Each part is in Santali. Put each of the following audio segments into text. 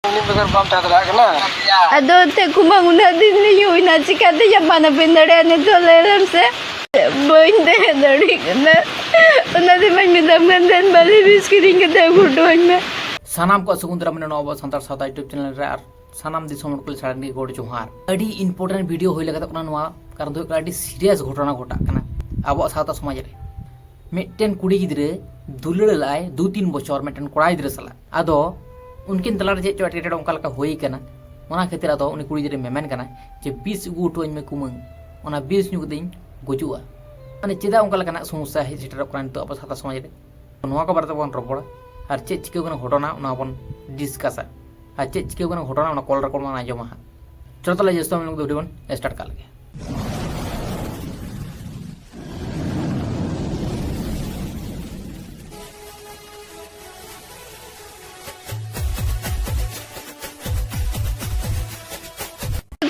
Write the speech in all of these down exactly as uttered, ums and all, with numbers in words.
ᱩᱱᱤ ᱵᱮᱜᱚᱨ ᱵᱟᱢ ᱛᱟᱦᱮᱸ ᱫᱟᱲᱮᱭᱟᱜ ᱠᱟᱱᱟ᱾ ᱟᱫᱚ ᱮᱱᱛᱮᱫ ᱠᱩᱢᱟᱹᱝ, ᱩᱱᱟᱹᱜ ᱫᱤᱱ ᱞᱤᱧ ᱦᱩᱭᱱᱟ, ᱪᱤᱠᱟᱹᱛᱮ ᱧᱟᱯᱟᱢ ᱟᱹᱯᱤᱱ ᱫᱟᱲᱮᱭᱟᱜᱼᱟ ᱱᱤᱛᱚᱜ? ᱞᱟᱹᱭ ᱞᱮᱢ ᱥᱮ᱾ ᱵᱟᱹᱧ ᱛᱟᱦᱮᱸ ᱫᱟᱲᱮᱭᱟᱜ ᱠᱟᱱᱟ᱾ ᱚᱱᱟᱛᱮ ᱢᱟᱧ ᱢᱮᱛᱟᱢ ᱠᱟᱱ ᱛᱟᱦᱮᱸᱱ, ᱵᱟᱹᱞᱤ ᱵᱤᱥ ᱠᱤᱨᱤᱧ ᱠᱟᱛᱮ ᱟᱹᱜᱩ ᱦᱚᱴᱚ ᱟᱹᱧ ᱢᱮ᱾ ᱥᱟᱱᱟᱢ ᱠᱚᱣᱟᱜ ᱥᱟᱹᱜᱩᱱ ᱫᱟᱨᱟᱢ ᱢᱮᱱᱟᱜᱼᱟ ᱱᱚᱣᱟ ᱟᱵᱚ ᱥᱟᱱᱛᱟᱲ ᱥᱟᱶᱛᱟ YouTube ᱪᱮᱱᱮᱞ ᱨᱮ, ᱟᱨ ᱥᱟᱱᱟᱢ ᱫᱤᱥᱚᱢ ᱦᱚᱲ ᱠᱚ ᱞᱟᱹᱜᱤᱫ ᱥᱟᱹᱜᱩᱱ ᱜᱚᱰ ᱡᱚᱦᱟᱨ᱾ ᱟᱹᱰᱤ important video ᱦᱩᱭ ᱞᱟᱹᱜᱤᱫᱚᱜ ᱠᱟᱱᱟ ᱱᱚᱣᱟ, ᱠᱟᱨᱚᱱ ᱫᱚ ᱦᱩᱭᱩᱜ ᱠᱟᱱᱟ ᱟᱹᱰᱤ serious ᱜᱷᱚᱴᱚᱱᱟ ᱜᱷᱚᱴᱟᱜ ᱠᱟᱱᱟ ᱟᱵᱚᱣᱟᱜ ᱥᱟᱶᱛᱟ ᱥᱚᱢᱟᱡᱽ ᱨᱮ᱾ ᱢᱤᱫᱴᱮᱱ ᱠᱩᱲᱤ ᱜᱤᱫᱽᱨᱟᱹ ᱫᱩᱞᱟᱹᱲ ᱞᱟᱜᱼᱟᱭ ᱫᱩ ᱛᱤᱱ ᱵᱚᱪᱷᱚᱨ ᱢᱤᱫᱴᱮᱱ ᱠᱚᱲᱟ ᱜᱤᱫᱽᱨᱟᱹ ᱥᱟᱞᱟᱜ᱾ ᱟᱫᱚ ᱩᱱᱠᱤᱱ ᱛᱟᱞᱟᱨᱮ ᱪᱮᱫ ᱪᱚ ᱮᱴᱠᱮᱴᱚᱬᱮ ᱚᱱᱠᱟ ᱞᱮᱠᱟ ᱦᱩᱭ ᱠᱟᱱᱟ, ᱚᱱᱟ ᱠᱷᱟᱹᱛᱤᱨ ᱟᱫᱚ ᱩᱱᱤ ᱠᱩᱲᱤ ᱜᱤᱫᱽᱨᱟᱹᱭ ᱢᱮᱢᱮᱱ ᱠᱟᱱᱟ ᱡᱮ, "ᱵᱤᱥ ᱟᱹᱜᱩ ᱦᱚᱴᱚ ᱟᱹᱧ ᱢᱮ ᱠᱩᱢᱟᱹᱝ, ᱚᱱᱟ ᱵᱤᱥ ᱧᱩ ᱠᱟᱛᱮᱧ ᱜᱩᱡᱩᱜᱼᱟ᱾" ᱢᱟᱱᱮ ᱪᱮᱫᱟᱜ ᱚᱱᱠᱟ ᱞᱮᱠᱟᱱᱟᱜ ᱥᱚᱢᱚᱥᱥᱟ ᱦᱮᱡ ᱥᱮᱴᱮᱨᱚᱜ ᱠᱟᱱᱟ ᱱᱤᱛᱚᱜ ᱟᱵᱚ ᱥᱟᱶᱛᱟ ᱥᱚᱢᱟᱡᱽ ᱨᱮ? ᱱᱚᱣᱟ ᱠᱚ ᱵᱟᱨᱮ ᱛᱮᱵᱚᱱ ᱨᱚᱯᱚᱲᱟ, ᱟᱨ ᱪᱮᱫ ᱪᱤᱠᱟᱹᱣ ᱠᱟᱱᱟ ᱜᱷᱚᱴᱚᱱᱟ ᱚᱱᱟ ᱵᱚᱱ discussᱟ, ᱟᱨ ᱪᱮᱫ ᱪᱤᱠᱟᱹᱣ ᱠᱟᱱᱟ ᱜᱷᱚᱴᱚᱱᱟ ᱚᱱᱟ call record ᱵᱚᱱ ᱟᱸᱡᱚᱢᱟ ᱦᱟᱸᱜ᱾ ᱪᱚᱞᱚ ᱛᱟᱦᱞᱮ ᱡᱟᱹᱥᱛᱤ ᱵᱟᱝ ᱢᱮᱱ ᱠᱟᱛᱮ video ᱵᱚᱱ start ᱠᱟᱜ ᱞᱮᱜᱮ᱾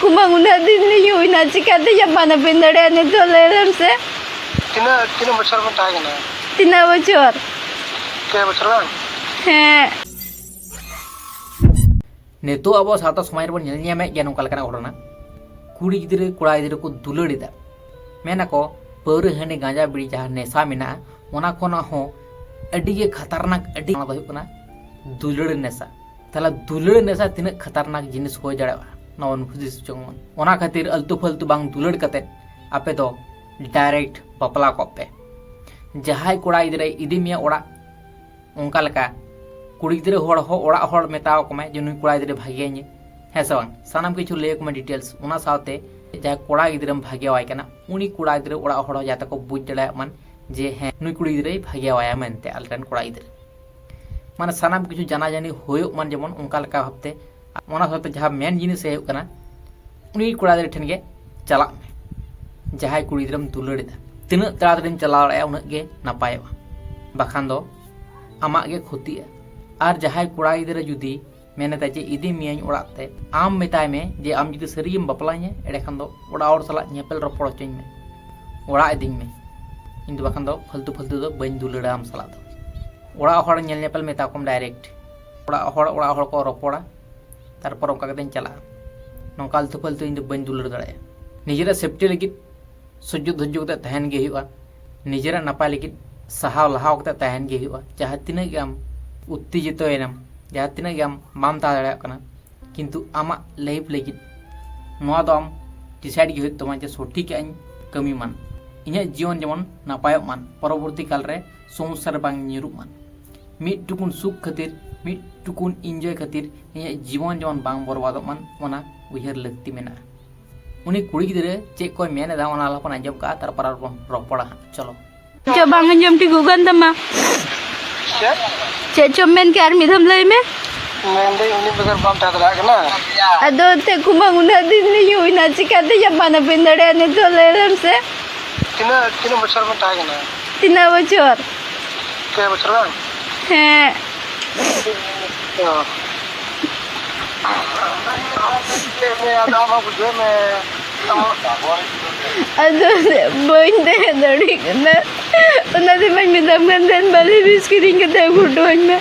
ᱠᱩᱢᱟᱹᱝ, ᱩᱱᱟᱹᱜ ᱫᱤᱱ ᱞᱤᱧ ᱦᱩᱭᱱᱟ, ᱪᱤᱠᱟᱹᱛᱮ ᱧᱟᱯᱟᱢ ᱟᱹᱯᱤᱱ ᱫᱟᱲᱮᱭᱟᱜᱼᱟ ᱱᱤᱛᱚᱜ? ᱞᱟᱹᱭ ᱞᱮᱢ ᱥᱮ᱾ ᱛᱤᱱᱟᱹᱜ, ᱛᱤᱱᱟᱹᱜ ᱵᱚᱪᱷᱚᱨ ᱵᱚᱱ ᱛᱟᱦᱮᱸ ᱠᱟᱱᱟ? ᱛᱤᱱᱟᱹᱜ ᱵᱚᱪᱷᱚᱨ? ᱯᱮ ᱵᱚᱪᱷᱚᱨ ᱜᱟᱱ? ᱦᱮᱸ᱾ ᱱᱤᱛᱚᱜ ᱟᱵᱚ ᱥᱟᱶᱛᱟ ᱥᱚᱢᱟᱡᱽ ᱨᱮᱵᱚᱱ ᱧᱮᱞ ᱧᱟᱢᱮᱫ ᱜᱮᱭᱟ ᱱᱚᱝᱠᱟ ᱞᱮᱠᱟᱱᱟᱜ ᱜᱷᱚᱴᱚᱱᱟ᱾ ᱠᱩᱲᱤ ᱜᱤᱫᱽᱨᱟᱹ ᱠᱚᱲᱟ ᱜᱤᱫᱽᱨᱟᱹ ᱠᱚ ᱫᱩᱞᱟᱹᱲ ᱮᱫᱟ᱾ ᱢᱮᱱᱟᱠᱚ ᱯᱟᱹᱣᱨᱟᱹ, ᱦᱟᱺᱰᱤ, ᱜᱟᱸᱡᱟ, ᱵᱤᱲᱤ ᱡᱟᱦᱟᱸ ᱱᱮᱥᱟ ᱢᱮᱱᱟᱜᱼᱟ, ᱚᱱᱟ ᱠᱷᱚᱱᱟᱜ ᱦᱚᱸ ᱟᱹᱰᱤ ᱜᱮ ᱠᱷᱟᱛᱟᱨᱱᱟᱠ, ᱟᱹᱰᱤ, ᱚᱱᱟ ᱫᱚ ᱦᱩᱭᱩᱜ ᱠᱟᱱᱟ ᱫᱩᱞᱟᱹᱲ ᱱᱮᱥᱟ᱾ ᱛᱟᱦᱞᱮ ᱫᱩᱞᱟᱹᱲ ᱱᱮᱥᱟ ᱛᱤᱱᱟᱹᱜ ᱠᱷᱟᱛᱟᱨᱱᱟᱠ ᱡᱤᱱᱤᱥ ᱦᱩᱭ ᱫᱟᱲᱮᱭᱟᱜᱼᱟ, ᱱᱚᱣᱟ ᱵᱚᱱ ᱦᱩᱫᱤᱥ ᱡᱚᱝ ᱢᱟ᱾ ᱚᱱᱟ ᱠᱷᱟᱹᱛᱤᱨ ᱟᱞᱛᱩ ᱯᱷᱟᱞᱛᱩ ᱵᱟᱝ ᱫᱩᱞᱟᱹᱲ ᱠᱟᱛᱮ ᱟᱯᱮ ᱫᱚ direct ᱵᱟᱯᱞᱟ ᱠᱚᱜ ᱯᱮ᱾ ᱡᱟᱦᱟᱸᱭ ᱠᱚᱲᱟ ᱜᱤᱫᱽᱨᱟᱹᱭ ᱤᱫᱤ ᱢᱮᱭᱟ ᱚᱲᱟᱜ, ᱚᱱᱠᱟ ᱞᱮᱠᱟ ᱠᱩᱲᱤ ᱜᱤᱫᱽᱨᱟᱹ ᱦᱚᱲ ᱦᱚᱸ ᱚᱲᱟᱜ ᱦᱚᱲ ᱢᱮᱛᱟᱣ ᱠᱚ ᱢᱮ ᱡᱮ ᱱᱩᱭ ᱠᱚᱲᱟ ᱜᱤᱫᱽᱨᱟᱹ ᱵᱷᱟᱜᱮᱭᱟᱹᱧᱟᱹ, ᱦᱮᱸ ᱥᱮ ᱵᱟᱝ? ᱥᱟᱱᱟᱢ ᱠᱤᱪᱷᱩ ᱞᱟᱹᱭ ᱟᱠᱚ ᱢᱮ details᱾ ᱚᱱᱟ ᱥᱟᱶᱛᱮ ᱡᱟᱦᱟᱸᱭ ᱠᱚᱲᱟ ᱜᱤᱫᱽᱨᱟᱹᱢ ᱵᱷᱟᱜᱮᱣᱟᱭ ᱠᱟᱱᱟ, ᱩᱱᱤ ᱠᱚᱲᱟ ᱜᱤᱫᱽᱨᱟᱹ ᱚᱲᱟᱜ ᱦᱚᱲ ᱦᱚᱸ ᱡᱟᱛᱮ ᱠᱚ ᱵᱩᱡᱽ ᱫᱟᱲᱮᱭᱟᱜ ᱢᱟ ᱡᱮ ᱦᱮᱸ, ᱱᱩᱭ ᱠᱩᱲᱤ ᱜᱤᱫᱽᱨᱟᱹᱭ ᱵᱷᱟᱜᱮᱣᱟᱭᱟ ᱢᱮᱱᱛᱮ ᱟᱞᱮᱨᱮᱱ ᱠᱚᱲᱟ ᱜᱤᱫᱽᱨᱟᱹ᱾ ᱢᱟᱱᱮ ᱥᱟᱱᱟᱢ ᱠᱤᱪᱷᱩ ᱡᱟᱱᱟ ᱡᱟᱹᱱᱤ ᱦᱩᱭᱩᱜ ᱢᱟ ᱡᱮᱢᱚᱱ, ᱚᱱᱠᱟ ᱞᱮᱠᱟ ᱵᱷᱟᱵᱛᱮ᱾ ᱚᱱᱟ ᱥᱟᱶᱛᱮ ᱡᱟᱦᱟᱸ ᱢᱮᱱ ᱡᱤᱱᱤᱥ ᱦᱩᱭᱩᱜ ᱠᱟᱱᱟ, ᱩᱱᱤ ᱠᱚᱲᱟ ᱜᱤᱫᱽᱨᱟᱹ ᱴᱷᱮᱱ ᱜᱮ ᱪᱟᱞᱟᱜ ᱢᱮ, ᱡᱟᱦᱟᱸᱭ ᱠᱩᱲᱤ ᱜᱤᱫᱽᱨᱟᱹᱢ ᱫᱩᱞᱟᱹᱲ ᱮᱫᱟ᱾ ᱛᱤᱱᱟᱹᱜ ᱛᱟᱲᱟᱛᱟᱲᱤᱢ ᱪᱟᱞᱟᱣ ᱫᱟᱲᱮᱭᱟᱜᱼᱟ, ᱩᱱᱟᱹᱜ ᱜᱮ ᱱᱟᱯᱟᱭᱚᱜᱼᱟ᱾ ᱵᱟᱠᱷᱟᱱ ᱫᱚ ᱟᱢᱟᱜ ᱜᱮ ᱠᱷᱚᱛᱤᱜᱼᱟ᱾ ᱟᱨ ᱡᱟᱦᱟᱸᱭ ᱠᱚᱲᱟ ᱜᱤᱫᱽᱨᱟᱹ ᱡᱩᱫᱤ ᱢᱮᱱᱮᱫᱟᱭ ᱡᱮ ᱤᱫᱤ ᱢᱮᱭᱟᱹᱧ ᱚᱲᱟᱜ ᱛᱮ, ᱟᱢ ᱢᱮᱛᱟᱭ ᱢᱮ ᱡᱮ ᱟᱢ ᱡᱩᱫᱤ ᱥᱟᱹᱨᱤᱜᱮᱢ ᱵᱟᱯᱞᱟᱧᱟ, ᱮᱸᱰᱮᱠᱷᱟᱱ ᱫᱚ ᱚᱲᱟᱜ ᱦᱚᱲ ᱥᱟᱞᱟᱜ ᱧᱮᱯᱮᱞ ᱨᱚᱯᱚᱲ ᱦᱚᱪᱚᱧ ᱢᱮ, ᱚᱲᱟᱜ ᱤᱫᱤᱧ ᱢᱮ᱾ ᱤᱧ ᱫᱚ ᱵᱟᱠᱷᱟᱱ ᱫᱚ ᱯᱷᱟᱞᱛᱩ ᱯᱷᱟᱞᱛᱩ ᱫᱚ ᱵᱟᱹᱧ ᱫᱩᱞᱟᱹᱲᱟ ᱟᱢ ᱥᱟᱞᱟᱜ ᱫᱚ᱾ ᱚᱲᱟᱜ ᱦᱚᱲ ᱧᱮᱞ ᱧᱮᱯᱮᱞ ᱢᱮᱛᱟ ᱠᱚᱢ direct᱾ ᱚᱲᱟᱜ ᱦᱚᱲ, ᱚᱲᱟᱜ ᱦᱚᱲ ᱠᱚ ᱨᱚᱯᱚᱲᱟ, ᱛᱟᱨᱯᱚᱨ ᱚᱱᱠᱟ ᱠᱟᱛᱮᱧ ᱪᱟᱞᱟᱜᱼᱟ᱾ ᱱᱚᱝᱠᱟ ᱟᱞᱛᱩ ᱯᱷᱟᱞᱛᱩ ᱤᱧ ᱫᱚ ᱵᱟᱹᱧ ᱫᱩᱞᱟᱹᱲ ᱫᱟᱲᱮᱭᱟᱜᱼᱟ᱾ ᱱᱤᱡᱮᱨᱟᱜ ᱥᱮᱯᱴᱤ ᱞᱟᱹᱜᱤᱫ ᱥᱚᱡᱽᱡᱚ ᱫᱷᱳᱨᱡᱚ ᱠᱟᱛᱮ ᱛᱟᱦᱮᱱ ᱜᱮ ᱦᱩᱭᱩᱜᱼᱟ᱾ ᱱᱤᱡᱮᱨᱟᱜ ᱱᱟᱯᱟᱭ ᱞᱟᱹᱜᱤᱫ ᱥᱟᱦᱟᱣ ᱞᱟᱦᱟᱣ ᱠᱟᱛᱮ ᱛᱟᱦᱮᱱ ᱜᱮ ᱦᱩᱭᱩᱜᱼᱟ᱾ ᱡᱟᱦᱟᱸ ᱛᱤᱱᱟᱹᱜ ᱜᱮ ᱟᱢ ᱩᱛᱛᱮᱡᱤᱛᱚᱭᱮᱱᱟᱢ, ᱡᱟᱦᱟᱸ ᱛᱤᱱᱟᱹᱜ ᱜᱮ ᱟᱢ ᱵᱟᱢ ᱛᱟᱦᱮᱸ ᱫᱟᱲᱮᱭᱟᱜ ᱠᱟᱱᱟ, ᱠᱤᱱᱛᱩ ᱟᱢᱟᱜ ᱞᱟᱭᱤᱯᱷ ᱞᱟᱹᱜᱤᱫ ᱱᱚᱣᱟ ᱫᱚ ᱟᱢ ᱰᱤᱥᱟᱭᱤᱰ ᱜᱮ ᱦᱩᱭᱩᱜ ᱛᱟᱢᱟ ᱡᱮ ᱥᱚᱴᱷᱤᱠᱟᱜ ᱤᱧ ᱠᱟᱹᱢᱤ ᱢᱟᱱ, ᱤᱧᱟᱹᱜ ᱡᱤᱭᱚᱱ ᱡᱮᱢᱚᱱ ᱱᱟᱯᱟᱭᱚᱜ ᱢᱟᱱ, ᱯᱚᱨᱚᱵᱚᱨᱛᱤ ᱠᱟᱞ ᱨᱮ ᱥᱚᱢᱚᱥᱥᱟ ᱨᱮ ᱵᱟᱝ ᱧᱩᱨᱩᱜ ᱢᱟᱱ᱾ ᱢᱤᱫ ᱴᱩᱠᱩᱱ ᱥᱩᱠ ᱠᱷᱟᱹᱛᱤᱨ, ᱢᱤᱫ ᱴᱩᱠᱩᱱ ᱤᱱᱡᱚᱭ ᱠᱷᱟᱹᱛᱤᱨ ᱤᱧᱟᱹᱜ ᱡᱤᱵᱚᱱ ᱡᱮᱢᱚᱱ ᱵᱟᱝ ᱵᱚᱨᱵᱟᱫᱚᱜ ᱢᱟᱱ, ᱚᱱᱟ ᱩᱭᱦᱟᱹᱨ ᱞᱟᱹᱠᱛᱤ ᱢᱮᱱᱟᱜᱼᱟ᱾ ᱩᱱᱤ ᱠᱩᱲᱤ ᱜᱤᱫᱽᱨᱟᱹ ᱪᱮᱫ ᱠᱚᱭ ᱢᱮᱱ ᱮᱫᱟ, ᱚᱱᱟ ᱟᱞᱟᱝ ᱵᱚᱱ ᱟᱸᱡᱚᱢ ᱠᱟᱜᱼᱟ, ᱛᱟᱨᱯᱚᱨ ᱟᱨ ᱵᱚᱱ ᱨᱚᱯᱚᱲᱟ ᱦᱟᱸᱜ᱾ ᱪᱚᱞᱚ᱾ ᱪᱚ, ᱵᱟᱝ ᱟᱸᱡᱚᱢ ᱴᱷᱤᱠᱚᱜ ᱠᱟᱱ ᱛᱟᱢᱟ᱾ ᱪᱮᱫ? ᱪᱮᱫ ᱪᱚᱢ ᱢᱮᱱ ᱠᱮᱫ, ᱟᱨ ᱢᱤᱫ ᱫᱷᱟᱣ ᱞᱟᱹᱭ ᱢᱮ᱾ ᱢᱮᱱᱫᱟᱹᱧ, ᱩᱱᱤ ᱵᱮᱜᱚᱨ ᱵᱟᱢ ᱛᱟᱦᱮᱸ ᱫᱟᱲᱮᱭᱟᱜ ᱠᱟᱱᱟ? ᱟᱫᱚ ᱮᱱᱛᱮᱫ ᱠᱩᱢᱟᱹᱝ, ᱩᱱᱟᱹᱜ ᱫᱤᱱ ᱞᱤᱧ ᱦᱩᱭᱱᱟ, ᱪᱤᱠᱟᱛᱮ ᱟᱯᱟᱱ ᱟᱹᱯᱤᱱ ᱫᱟᱲᱮᱭᱟᱜᱼᱟ ᱱᱤᱛᱚᱜ? ᱞᱟᱹᱭ ᱞᱮᱢ ᱥᱮ᱾ ᱛᱤᱱᱟᱹᱜ, ᱛᱤᱱᱟᱹᱜ ᱵᱚᱪᱷᱚᱨ ᱵᱚᱱ ᱛᱟᱦᱮᱸ ᱠᱟᱱᱟ? ᱛᱤᱱᱟᱹᱜ ᱵᱚᱪᱷᱚᱨ? ᱯᱮ ᱵᱚᱪᱷᱚᱨ ᱵᱟᱝ? ᱦᱮᱸ᱾ ᱚ᱾ ᱟᱫᱚ ᱵᱟᱹᱧ ᱛᱟᱦᱮᱸ ᱫᱟᱲᱮᱭᱟᱜ ᱠᱟᱱᱟ᱾ ᱚᱱᱟᱛᱮ ᱢᱟᱧ ᱢᱮᱛᱟᱢ ᱠᱟᱱ ᱛᱟᱦᱮᱸᱱ, ᱵᱟᱹᱞᱤ ᱵᱤᱥ ᱠᱤᱨᱤᱧ ᱠᱟᱛᱮ ᱟᱹᱜᱩ ᱦᱚᱴᱚ ᱟᱹᱧ ᱢᱮ᱾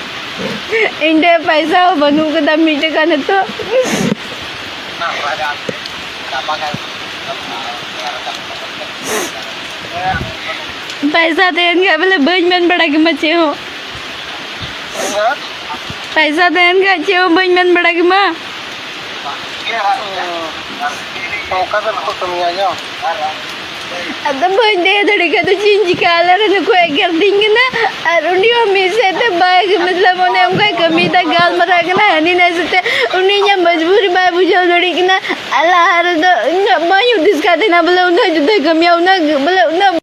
ᱤᱧ ᱴᱷᱮᱱ ᱯᱟᱭᱥᱟ ᱦᱚᱸ ᱵᱟᱹᱱᱩᱜ ᱠᱟᱫᱟ ᱢᱤᱫ ᱴᱟᱠᱟ ᱱᱤᱛᱚᱜ᱾ ᱯᱟᱭᱥᱟ ᱛᱟᱦᱮᱱ ᱠᱷᱟᱡ ᱵᱚᱞᱮ ᱵᱟᱹᱧ ᱢᱮᱱ ᱵᱟᱲᱟ ᱠᱮᱢᱟ ᱪᱮᱫ ᱦᱚᱸ᱾ ᱯᱟᱭᱥᱟ ᱛᱟᱦᱮᱱ ᱠᱷᱟᱡ ᱪᱮᱫ ᱦᱚᱸ ᱵᱟᱹᱧ ᱢᱮᱱ ᱵᱟᱲᱟ ᱠᱮᱢᱟ᱾ ᱚᱱᱠᱟ ᱫᱚ ᱵᱟᱠᱚ ᱠᱟᱹᱢᱤᱭᱟ ᱧᱚ᱾ ᱟᱫᱚ ᱵᱟᱹᱧ ᱛᱟᱦᱮᱸ ᱫᱟᱲᱮ ᱠᱷᱟᱡ ᱫᱚ ᱪᱮᱫ ᱤᱧ ᱪᱤᱠᱟᱹᱭᱟ? ᱟᱞᱮ ᱨᱮᱱ ᱠᱚ ᱮᱜᱮᱨ ᱫᱤᱧ ᱠᱟᱱᱟ᱾ ᱟᱨ ᱩᱱᱤ ᱦᱚᱸ ᱢᱤᱫ ᱥᱮᱫ ᱛᱮ ᱵᱟᱭ, ᱢᱚᱛᱞᱚᱵ, ᱚᱱᱮ ᱚᱱᱠᱟᱭ ᱠᱟᱹᱢᱤᱭᱮᱫᱟ, ᱜᱟᱞᱢᱟᱨᱟᱜ ᱠᱟᱱᱟ ᱦᱟᱹᱱᱤ ᱱᱟᱹᱭ ᱥᱟᱛᱮ᱾ ᱩᱱᱤ ᱤᱧᱟᱹᱜ ᱢᱚᱡᱽᱵᱩᱨᱤ ᱵᱟᱭ ᱵᱩᱡᱷᱟᱹᱣ ᱫᱟᱲᱮᱭᱟᱜ ᱠᱟᱱᱟ᱾ ᱟᱨ ᱞᱟᱦᱟ ᱨᱮᱫᱚ ᱤᱧ ᱫᱚ ᱵᱟᱹᱧ ᱦᱩᱫᱤᱥ ᱠᱟᱫ ᱛᱟᱦᱮᱱᱟ, ᱵᱚᱞᱮ, ᱩᱱᱟᱹᱜ ᱡᱩᱫᱟᱹᱭ ᱠᱟᱹᱢᱤᱭᱟ, ᱩᱱᱟᱹᱜ, ᱵᱚᱞᱮ, ᱩᱱᱟᱹᱜ᱾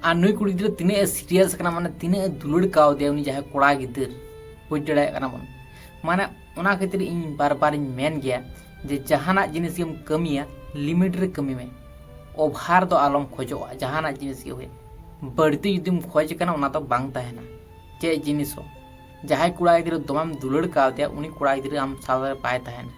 ᱟᱨ ᱱᱩᱭ ᱠᱩᱲᱤ ᱜᱤᱫᱽᱨᱟᱹ ᱛᱤᱱᱟᱹᱜ ᱮ ᱥᱤᱨᱤᱭᱟᱥ ᱠᱟᱱᱟ, ᱢᱟᱱᱮ, ᱛᱤᱱᱟᱹᱜ ᱮ ᱫᱩᱞᱟᱹᱲ ᱠᱟᱣᱫᱮᱭᱟ ᱩᱱᱤ ᱡᱟᱦᱟᱸᱭ ᱠᱚᱲᱟ ᱜᱤᱫᱟᱹᱨ, ᱵᱩᱡᱽ ᱫᱟᱲᱮᱭᱟᱜ ᱠᱟᱱᱟ ᱵᱚᱱ᱾ ᱢᱟᱱᱮ, ᱚᱱᱟ ᱠᱷᱟᱹᱛᱤᱨ ᱤᱧ ᱵᱟᱨ ᱵᱟᱨᱤᱧ ᱢᱮᱱ ᱜᱮᱭᱟ ᱡᱮ ᱡᱟᱦᱟᱱᱟᱜ ᱡᱤᱱᱤᱥ ᱜᱮᱢ ᱠᱟᱹᱢᱤᱭᱟ, ᱞᱤᱢᱤᱴ ᱨᱮ ᱠᱟᱹᱢᱤ ᱢᱮ, ᱚᱵᱷᱟᱨ ᱫᱚ ᱟᱞᱚᱢ ᱠᱷᱚᱡᱚᱜᱼᱟ᱾ ᱡᱟᱦᱟᱱᱟᱜ ᱡᱤᱱᱤᱥ ᱜᱮ ᱦᱩᱭᱩᱜ, ᱵᱟᱹᱲᱛᱤ ᱡᱩᱫᱤᱢ ᱠᱷᱚᱡᱽ ᱠᱟᱱᱟ, ᱚᱱᱟ ᱫᱚ ᱵᱟᱝ ᱛᱟᱦᱮᱱᱟ᱾ ᱪᱮᱫ ᱡᱤᱱᱤᱥ ᱦᱚᱸ, ᱡᱟᱦᱟᱸᱭ ᱠᱚᱲᱟ ᱜᱤᱫᱽᱨᱟᱹ ᱫᱚᱢᱮᱢ ᱫᱩᱞᱟᱹᱲ ᱠᱟᱣᱫᱮᱭᱟ, ᱩᱱᱤ ᱠᱚᱲᱟ ᱜᱤᱫᱽᱨᱟᱹ ᱟᱢ ᱥᱟᱶ ᱨᱮ ᱵᱟᱭ ᱛᱟᱦᱮᱱᱟ᱾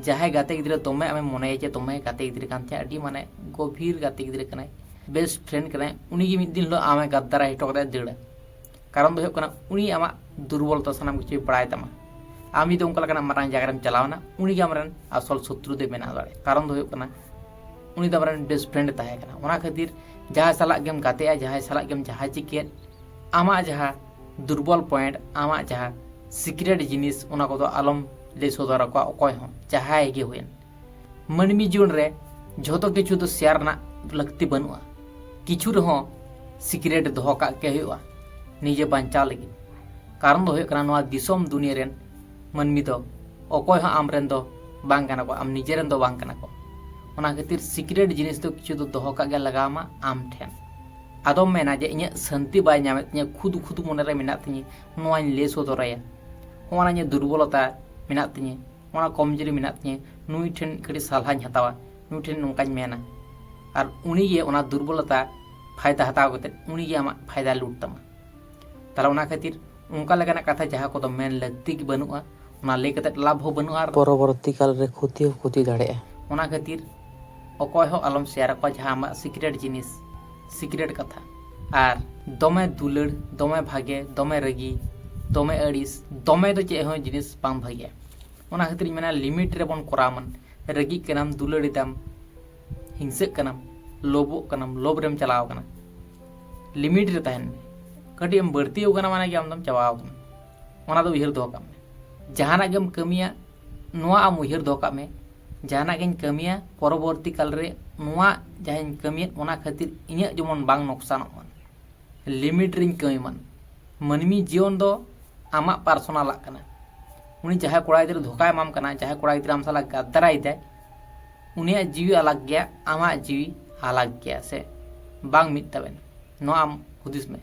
ᱡᱟᱦᱟᱸᱭ ᱜᱟᱛᱮ ᱜᱤᱫᱽᱨᱟᱹ ᱫᱚᱢᱮ ᱟᱢᱮᱢ ᱢᱚᱱᱮᱭᱟ ᱡᱮ ᱫᱚᱢᱮ ᱜᱟᱛᱮ ᱜᱤᱫᱽᱨᱟᱹ ᱠᱟᱱ ᱛᱟᱭᱟ, ᱟᱹᱰᱤ, ᱢᱟᱱᱮ, ᱜᱚᱵᱷᱤᱨ ᱜᱟᱛᱮ ᱜᱤᱫᱽᱨᱟᱹ ᱠᱟᱱᱟᱭ, ᱵᱮᱥᱴ ᱯᱷᱨᱮᱱᱰ ᱠᱟᱱᱟᱭ, ᱩᱱᱤ ᱜᱮ ᱢᱤᱫ ᱫᱤᱱ ᱦᱤᱞᱳᱜ ᱟᱢᱮ ᱜᱟᱫᱫᱟᱨᱟᱭ ᱦᱚᱴᱚ ᱠᱟᱛᱮ ᱫᱟᱹᱲᱟ᱾ ᱠᱟᱨᱚᱱ ᱫᱚ ᱦᱩᱭᱩᱜ ᱠᱟᱱᱟ, ᱩᱱᱤ ᱟᱢᱟᱜ ᱫᱩᱨᱵᱚᱞᱛᱟ ᱥᱟᱱᱟᱢ ᱠᱤᱪᱷᱩᱭ ᱵᱟᱲᱟᱭ ᱛᱟᱢᱟ᱾ ᱟᱢ ᱡᱩᱫᱤ ᱚᱱᱠᱟ ᱞᱮᱠᱟᱱᱟᱜ ᱢᱟᱨᱟᱝ ᱡᱟᱭᱜᱟ ᱨᱮᱢ ᱪᱟᱞᱟᱣᱱᱟ, ᱩᱱᱤᱜᱮ ᱟᱢᱨᱮᱱ ᱟᱥᱚᱞ ᱥᱚᱛᱨᱩ ᱫᱚᱭ ᱵᱮᱱᱟᱣ ᱫᱟᱲᱮᱭᱟᱜᱼᱟ᱾ ᱠᱟᱨᱚᱱ ᱫᱚ ᱦᱩᱭᱩᱜ ᱠᱟᱱᱟ, ᱩᱱᱤ ᱫᱚ ᱟᱢᱨᱮᱱ ᱵᱮᱥᱴ ᱯᱷᱨᱮᱱᱰ ᱮ ᱛᱟᱦᱮᱸ ᱠᱟᱱᱟ᱾ ᱚᱱᱟ ᱠᱷᱟᱹᱛᱤᱨ ᱡᱟᱦᱟᱸᱭ ᱥᱟᱞᱟᱜ ᱜᱮᱢ ᱜᱟᱛᱮᱜᱼᱟ, ᱡᱟᱦᱟᱸᱭ ᱥᱟᱞᱟᱜ ᱜᱮᱢ ᱡᱟᱦᱟᱸ ᱪᱤᱠᱟᱹᱭᱮᱫ, ᱟᱢᱟᱜ ᱡᱟᱦᱟᱸ ᱫᱩᱨᱵᱚᱞ ᱯᱚᱭᱮᱱᱴ, ᱟᱢᱟᱜ ᱡᱟᱦᱟᱸ ᱥᱤᱠᱨᱮᱴ ᱡᱤᱱᱤᱥ, ᱚᱱᱟ ᱠᱚᱫᱚ ᱟᱞᱚᱢ ᱞᱟᱹᱭ ᱥᱚᱫᱚᱨ ᱟᱠᱚᱣᱟ ᱚᱠᱚᱭ ᱦᱚᱸ, ᱡᱟᱦᱟᱸᱭ ᱜᱮ ᱦᱩᱭᱮᱱ᱾ ᱢᱟᱹᱱᱢᱤ ᱡᱤᱭᱚᱱ ᱨᱮ ᱡᱷᱚᱛᱚ ᱠᱤᱪᱷᱩ ᱫᱚ ᱥᱮᱭᱟᱨ ᱨᱮᱱᱟᱜ ᱞᱟᱹᱠᱛᱤ ᱵᱟᱹᱱᱩᱜᱼᱟ᱾ ᱠᱤᱪᱷᱩ ᱨᱮᱦᱚᱸ ᱥᱤᱠᱨᱮᱴ ᱫᱚᱦᱚ ᱠᱟᱜ ᱜᱮ ᱦᱩᱭᱩᱜᱼᱟ ᱱᱤᱡᱮ ᱵᱟᱧᱪᱟᱣ ᱞᱟᱹᱜᱤᱫ᱾ ᱠᱟᱨᱚᱱ ᱫᱚ ᱦᱩᱭᱩᱜ ᱠᱟᱱᱟ, ᱱᱚᱣᱟ ᱫᱤᱥᱚᱢ ᱫᱩᱱᱤᱭᱟᱹ ᱨᱮᱱ ᱢᱟᱹᱱᱢᱤ ᱫᱚ ᱚᱠᱚᱭ ᱦᱚᱸ ᱟᱢᱨᱮᱱ ᱫᱚ ᱵᱟᱝ ᱠᱟᱱᱟ ᱠᱚ, ᱟᱢ ᱱᱤᱡᱮᱨᱮᱱ ᱫᱚ ᱵᱟᱝ ᱠᱟᱱᱟ ᱠᱚ᱾ ᱚᱱᱟ ᱠᱷᱟᱹᱛᱤᱨ ᱥᱤᱠᱨᱮᱴ ᱡᱤᱱᱤᱥ ᱫᱚ ᱠᱤᱪᱷᱩ ᱫᱚ ᱫᱚᱦᱚ ᱠᱟᱜ ᱜᱮ ᱞᱟᱜᱟᱣ ᱟᱢᱟ ᱟᱢ ᱴᱷᱮᱱ᱾ ᱟᱫᱚᱢ ᱢᱮᱱᱟ ᱡᱮ, "ᱤᱧᱟᱹᱜ ᱥᱟᱹᱱᱛᱤ ᱵᱟᱭ ᱧᱟᱢᱮᱫ ᱛᱤᱧᱟᱹ, ᱠᱷᱩᱫ ᱠᱷᱩᱫ ᱢᱚᱱᱮᱨᱮ ᱢᱮᱱᱟᱜ ᱛᱤᱧᱟᱹ, ᱱᱚᱣᱟᱧ ᱞᱟᱹᱭ ᱥᱚᱫᱚᱨᱟᱭᱟ, ᱱᱚᱣᱟ ᱤᱧᱟᱹᱜ ᱫᱩᱨᱵᱚᱞᱚᱛᱟ ᱢᱮᱱᱟᱜ ᱛᱤᱧᱟᱹ, ᱚᱱᱟ ᱠᱚᱢᱡᱩᱨᱤ ᱢᱮᱱᱟᱜ ᱛᱤᱧᱟᱹ, ᱱᱩᱭ ᱴᱷᱮᱱ ᱠᱟᱹᱴᱤᱡ ᱥᱟᱞᱦᱟᱧ ᱦᱟᱛᱟᱣᱟ, ᱱᱩᱭ ᱴᱷᱮᱱ ᱱᱚᱝᱠᱟᱧ ᱢᱮᱱᱟ", ᱟᱨ ᱩᱱᱤᱜᱮ ᱚᱱᱟ ᱫᱩᱨᱵᱚᱞᱚᱛᱟ ᱯᱷᱟᱭᱫᱟ ᱦᱟᱛᱟᱣ ᱠᱟᱛᱮ ᱩᱱᱤᱜᱮ ᱟᱢᱟᱜ ᱯᱷᱟᱭᱫᱟ ᱞᱩᱴ ᱛᱟᱢᱟ᱾ ᱛᱟᱦᱞᱮ ᱚᱱᱟ ᱠᱷᱟᱹᱛᱤᱨ ᱚᱱᱠᱟ ᱞᱮᱠᱟᱱᱟᱜ ᱠᱟᱛᱷᱟ ᱡᱟᱦᱟᱸ ᱠᱚᱫᱚ ᱢᱮᱱ ᱞᱟᱹᱠᱛᱤ ᱜᱮ ᱵᱟᱹᱱᱩᱜᱼᱟ, ᱚᱱᱟ ᱞᱟᱹᱭ ᱠᱟᱛᱮ ᱞᱟᱵᱷ ᱦᱚᱸ ᱵᱟᱹᱱᱩᱜᱼᱟ, ᱟᱨ ᱯᱚᱨᱚᱵᱚᱨᱛᱤ ᱠᱟᱞ ᱨᱮ ᱠᱷᱚᱛᱤ ᱦᱚᱸ ᱠᱷᱚᱛᱤ ᱫᱟᱲᱮᱭᱟᱜᱼᱟ᱾ ᱚᱱᱟ ᱠᱷᱟᱹᱛᱤᱨ ᱚᱠᱚᱭ ᱦᱚᱸ ᱟᱞᱚᱢ ᱥᱮᱭᱟᱨ ᱟᱠᱚᱣᱟ ᱡᱟᱦᱟᱸ ᱟᱢᱟᱜ ᱥᱤᱠᱨᱮᱴ ᱡᱤᱱᱤᱥ, ᱥᱤᱠᱨᱮᱴ ᱠᱟᱛᱷᱟ᱾ ᱟᱨ ᱫᱚᱢᱮ ᱫᱩᱞᱟᱹᱲ, ᱫᱚᱢᱮ ᱵᱷᱟᱜᱮ, ᱫᱚᱢᱮ ᱨᱟᱹᱜᱤ, ᱫᱚᱢᱮ ᱟᱹᱲᱤᱥ, ᱫᱚᱢᱮ ᱫᱚ ᱪᱮᱫ ᱦᱚᱸ ᱡᱤᱱᱤᱥ ᱵᱟᱝ ᱵᱷᱟᱜᱮᱭᱟ᱾ ᱚᱱᱟ ᱠᱷᱟᱹᱛᱤᱨ ᱤᱧ ᱢᱮᱱᱟ, ᱞᱤᱢᱤᱴ ᱨᱮᱵᱚᱱ ᱠᱚᱨᱟᱣ ᱢᱟ᱾ ᱨᱟᱹᱜᱤᱜ ᱠᱟᱱᱟᱢ, ᱫᱩᱞᱟᱹᱲ ᱮᱫᱟᱢ, ᱦᱤᱝᱥᱟᱹᱜ ᱠᱟᱱᱟᱢ, ᱞᱳᱵᱷᱚᱜ ᱠᱟᱱᱟᱢ, ᱞᱳᱵᱷ ᱨᱮᱢ ᱪᱟᱞᱟᱣ ᱠᱟᱱᱟ, ᱞᱤᱢᱤᱴ ᱨᱮ ᱛᱟᱦᱮᱱ ᱢᱮ᱾ ᱠᱟᱹᱴᱤᱡ ᱮᱢ ᱵᱟᱹᱲᱛᱤ ᱟᱠᱟᱱᱟ ᱢᱟᱱᱮ ᱜᱮ ᱟᱢ ᱫᱚᱢ ᱪᱟᱵᱟᱣ ᱟᱠᱟᱱᱟ᱾ ᱚᱱᱟ ᱫᱚ ᱩᱭᱦᱟᱹᱨ ᱫᱚᱦᱚ ᱠᱟᱜ ᱢᱮ᱾ ᱡᱟᱦᱟᱱᱟᱜ ᱜᱮᱢ ᱠᱟᱹᱢᱤᱭᱟ, ᱱᱚᱣᱟ ᱟᱢ ᱩᱭᱦᱟᱹᱨ ᱫᱚᱦᱚ ᱠᱟᱜ ᱢᱮ, ᱡᱟᱦᱟᱱᱟᱜ ᱜᱤᱧ ᱠᱟᱹᱢᱤᱭᱟ, ᱯᱚᱨᱚᱵᱚᱨᱛᱤ ᱠᱟᱞ ᱨᱮ ᱱᱚᱣᱟ ᱡᱟᱦᱟᱸᱧ ᱠᱟᱹᱢᱤᱭᱮᱫ, ᱚᱱᱟ ᱠᱷᱟᱹᱛᱤᱨ ᱤᱧᱟᱹᱜ ᱡᱮᱢᱚᱱ ᱵᱟᱝ ᱱᱚᱠᱥᱟᱱᱚᱜ ᱢᱟ, ᱞᱤᱢᱤᱴ ᱨᱤᱧ ᱠᱟᱹᱢᱤ ᱢᱟ᱾ ᱢᱟᱹᱱᱢᱤ ᱡᱤᱭᱚᱱ ᱫᱚ ᱟᱢᱟᱜ ᱯᱟᱨᱥᱚᱱᱟᱞᱟᱜ ᱠᱟᱱᱟ᱾ ᱩᱱᱤ ᱡᱟᱦᱟᱸᱭ ᱠᱚᱲᱟ ᱜᱤᱫᱽᱨᱟᱹ ᱫᱷᱳᱠᱟᱭ ᱮᱢᱟᱢ ᱠᱟᱱᱟ, ᱡᱟᱦᱟᱸᱭ ᱠᱚᱲᱟ ᱜᱤᱫᱽᱨᱟᱹ ᱟᱢ ᱥᱟᱞᱟᱜ ᱜᱟᱫᱫᱟᱨᱟᱭ ᱫᱟᱭ, ᱩᱱᱤᱭᱟᱜ ᱡᱤᱣᱤ ᱟᱞᱟᱜᱽ ᱜᱮᱭᱟ, ᱟᱢᱟᱜ ᱡᱤᱣᱤ ᱟᱞᱟᱜᱽ ᱜᱮᱭᱟ, ᱥᱮ ᱵᱟᱝ ᱢᱤᱫ ᱛᱟᱵᱮᱱ᱾ ᱱᱚᱣᱟ ᱟᱢ ᱦᱩᱫᱤᱥ ᱢᱮ᱾